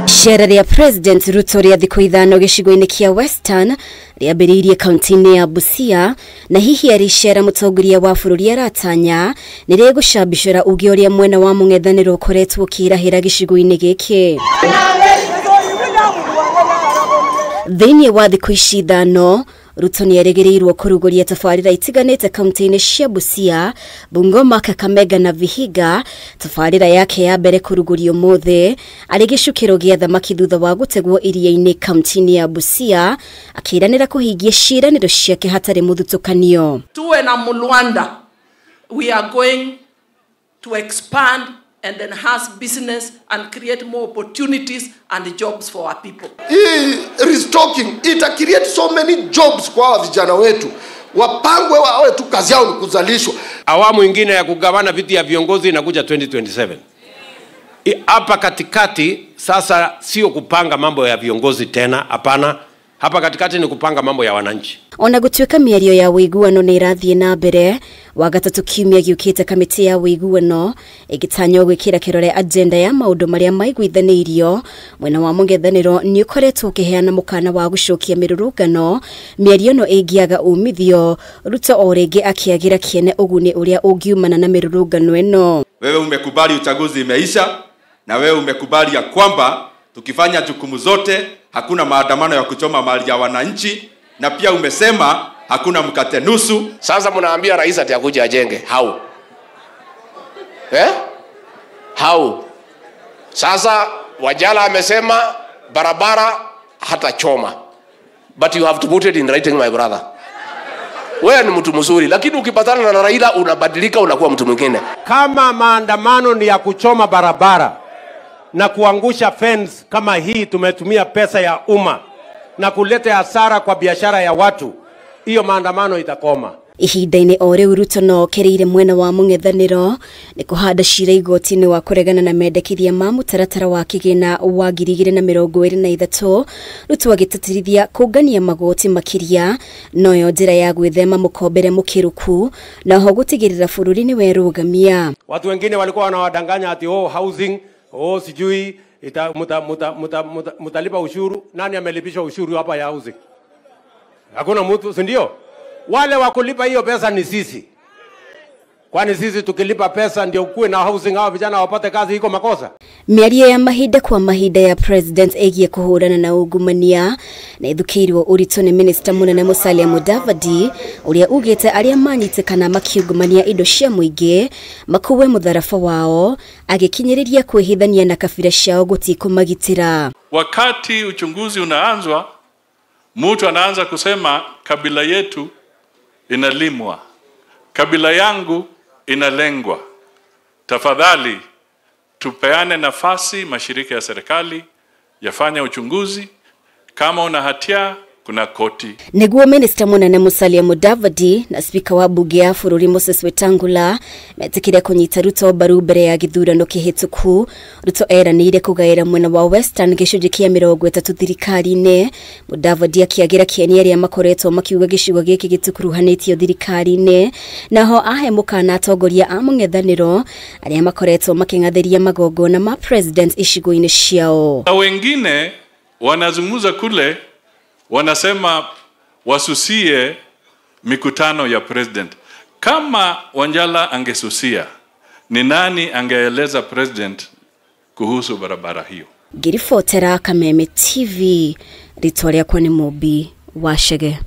Icera rĩa President Ruto rĩa thikũ 5 gĩcigo-inĩ kĩa Western rĩambĩrĩirie kaunti-inĩ ya Busia, na hihi arĩ icera mũtongoria wa bũrũri aratanya nĩ rĩgũcambicũra uge ũrĩa mwena wa mũng'ethanĩro ũkoretwo ũkĩrahĩra gĩcigo-inĩ gĩkĩ. Thĩinĩ wa thikũ ici 5, Ruto nĩ erĩgĩrĩirwo kũrugũria tabarĩra itiganĩte kaunti-inĩ cia Busia, Bungoma, Kakamega na Vihiga. Tabarĩra yake ya mbere kũrugũrio ũmũthĩ arĩ gĩcukĩro gĩa thamaki thutha wa gũtegwo iria-inĩ kaunti-inĩ ya Busia, akĩranĩra kũhingia ciĩranĩro ciake hatarĩ mũthutũkanio. Tuwe na Mulwanda, we are going to expand and enhance business and create more opportunities and jobs for our people. Hii restocking ita create so many jobs kwa vijana wetu. Wapangwe wawe tu kazi yao ni kuzalishwa. Awamu ingine ya kugawana viti ya viongozi inakuja 2027. Hapa katikati sasa sio kupanga mambo ya viongozi tena, hapana. Hapa katikati ni kupanga mambo ya wananchi. Ona gutuika mĩario ya ũiguano nĩ ĩrathiĩ na mbere, Wagatatu kiumia gĩũkĩte kamĩtĩ ya ũiguano ĩgĩtanywo gwĩkĩra kĩrore agenda ya maũndũ marĩa maiguithanĩirio. Mwena wa mũng'ethanĩro nĩ ũkoretwo ũkĩheana mũkana wa gũcokia mĩrũrũngano mĩario ĩno ĩngĩaga umithio, Ruto o rĩngĩ akĩagĩra kĩene ũguni ũrĩa ũngiumana na mĩrũrũngano ĩno. Wewe umekubali uchaguzi imeisha, na wewe umekubali ya kwamba tukifanya jukumu zote hakuna maandamano ya kuchoma mali ya wananchi, na pia umesema hakuna mkate nusu. Sasa mnaambia rais ati akuje ajenge. How? How? Sasa Wajala amesema barabara hatachoma. But you have to put it in writing, my brother. Wewe ni mtu mzuri, lakini ukipatana na Raila unabadilika, unakuwa mtu mwingine. Kama maandamano ni ya kuchoma barabara na kuangusha fence kama hii, tumetumia pesa ya umma na kuleta hasara kwa biashara ya watu, hiyo maandamano itakoma. Ihinda-inĩ o rĩu Ruto no okereire mwena wa mũng'ethanĩro nĩ kũhanda cira igoti-inĩ wa kũregana na mendekithia ma mũtaratara wa kĩgĩna wa 2023, Ruto agĩtĩtĩrithia kũngania magoti makĩria noyo njĩra ya gwĩthema mũkombere mũkĩrũku na ho gũtigĩrĩra bũrũri nĩ werũgamia. Watu wengine walikuwa wanawadanganya ati oh housing, oh sijui mutalipa ushuru. Nani amelipishwa ushuru hapa ya housing? Hakuna mtu, si ndio? Wale wa kulipa hiyo pesa ni sisi. Kwani sisi tukilipa pesa ndio kuwe na housing, hao vijana wapate kazi, iko makosa? Mĩario ya mahinda kwa mahinda ya President ĩgiĩ kũhũrana na ungumania na ĩthukĩirwo ũritũ nĩ Minister mũnene Musalia Mudavadi ũrĩa ugĩte arĩa manyitĩkana makiungumania indo cia mũingĩ makuwe mũtharaba wao, agĩkinyĩrĩria kwĩhithania na kabira ciao gũtikũmagitĩra. Wakati uchunguzi unaanzwa, mtu anaanza kusema kabila yetu inalimwa, kabila yangu inalengwa. Tafadhali tupeane nafasi mashirika ya serikali yafanye uchunguzi. Kama una hatia kuna koti. Niguo Minister mũnene Musalia Mudavadi na Speaker wa bunge ya bũrũri Moses Wetangula metĩkire kũnyita Ruto mbaru mbere ya gĩthurano kĩhĩtũku. Ruto eranĩire kũgaĩra mwena wa Western gĩcunjĩ kĩa 30 thirikari-inĩ, Mudavadi akĩagĩra kĩeni arĩa makoretwo makiuga gĩcigo gĩkĩ gĩtikuruhanĩtio thirikari-inĩ, naho ahe mũkana atongoria a mũng'ethanĩro arĩa makoretwo makĩng'athĩria magongona ma President icigo-inĩ ciao. Na wengine wanazungumza kule, wanasema wasusie mikutano ya president. Kama Wanjala angesusia, ni nani angeeleza president kuhusu barabara hiyo? Ngiribotera Kameme TV, rĩtwa rĩakwa nĩ Mũmbi wa Chege.